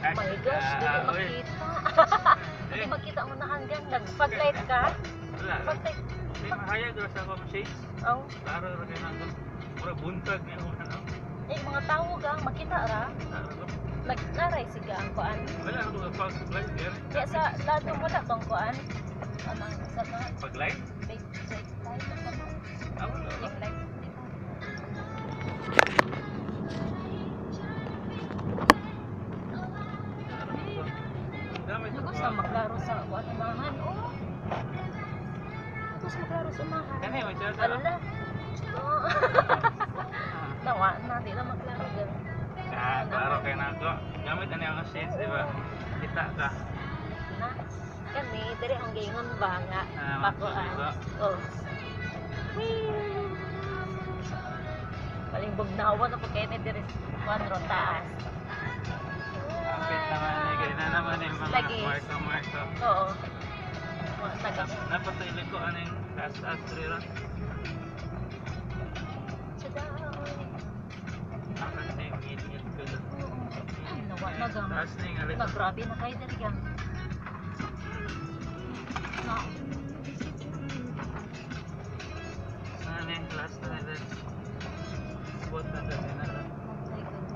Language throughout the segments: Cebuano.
My gosh, dili Ah, oy. makita. Dili Eh, makita mo na hanggang nag-fog-light ka. Wala. Fog-light. May mahayag ra sa akong shades. Oh. Klaro ra kay nang mura buntag ni ako ano. Eh, mga tao gang makita ra. Klaro ko. Nagnaray siga ang kuan. Wala ako ka fog light there. Kaya sa lado wala bang kuan? Anang sa na Pag light? Big light light sa na. Ah, wala. Yung light di ba? Gamit Ano gusto maklaro sa kuan umahan? Oh. Gusto maklaro sa umahan. Kani man siya sa. Ano na? Oh. Nawa na di na maklaro gan. Ah, klaro kay nako. Gamit ani ang shades, di ba? Kita ka. Na. Kani diri ang gingon ba nga Ah, pakuan. Oh. Whee! Paling bugnawa na po kayo ni diri kuan ron taas. Kapit naman eh, kaya na naman eh, mga Lagi. Marco Marco. Oo. Mga taga. Napatuloy ko ano yung taas-taas diri ron. Sada, oy. Akan sa yung ngit-ngit ko doon. Oo. Ay, nawa na gang. Taas na yung alin. Na grabe na kayo diri gang. Na. Ano yung last na nila. Bot na dali na lang. Oh my God.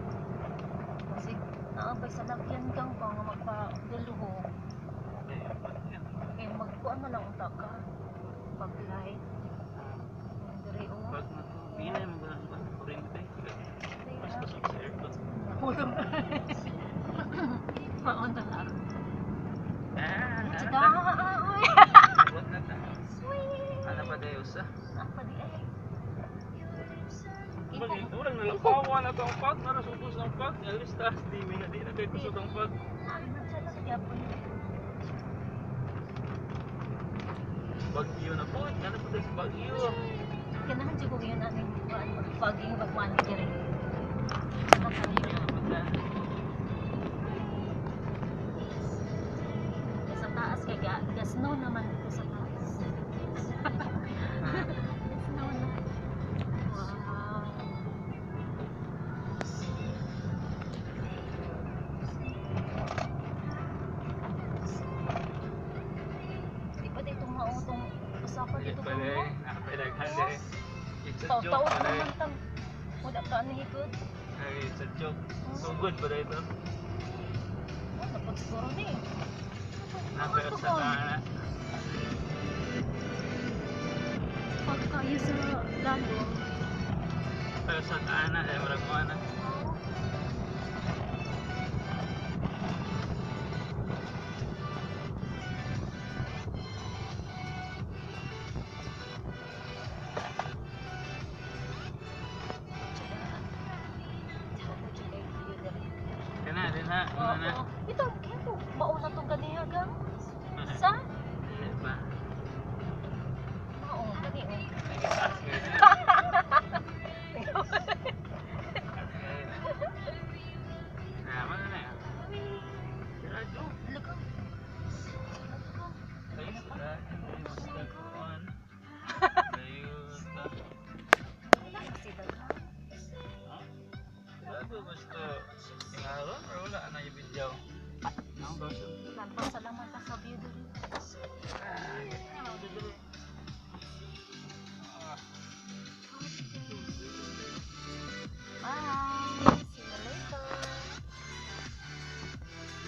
Kasi naabay sa lagyan gang pa nga magpa-duluho. Eh, bot yan. Kaya magkuan na lang unta ka. Pag-light. Diri oh. Pag na to, hindi na yung mga kuryente. Mas kusog sa aircon. Hulog. Mauna na. Ah, Sada, oy. Bot na ta. Sweet. Ano pa dayo sa? Ah, padi ay. Bagay, walang nalakawan na to ang pag. Narasubos ang pag. Alis taas, di may na di na kayo kusog ang pag. Gyapon. Bagyo na po. Ano po tayo sa Bagyo? Ganahan jud ko ngayon aning kuan mag-fogging magkuan diri. Saka tayo. Ano po ta? Sa taas kay ga, ga snow naman dito sa taas. Snow na. Wow. Di pa dito mautong usapan Dili dito pala mo. eh. Nakapilaghan eh. It's a joke Taw-taw pala eh. naman tang. Wala ka ni higod. Ay, it's a joke. Sugod pala ito. Oh, napod siguro ni. Napay sa kana. Pagkayo sa lalo. Pero sa kana eh murag mo na. Kana din ha. Ano na? Oo. Ito, kaya ko, mauna tong ganiha gang. Sa? Dili pa. Mao, gani oh. Taas ngayon. Taas ngayon. Ah, mana na yan? Sirado. Lugaw. Lugaw. Ay, sirado. Basta kuwan. Ayun ta. Wala na si daga. Ha? Sirado basta. Tingaron or wala na yung video? Ang baso. Lampang salamat pa sa view diri. Ah, ano, dili.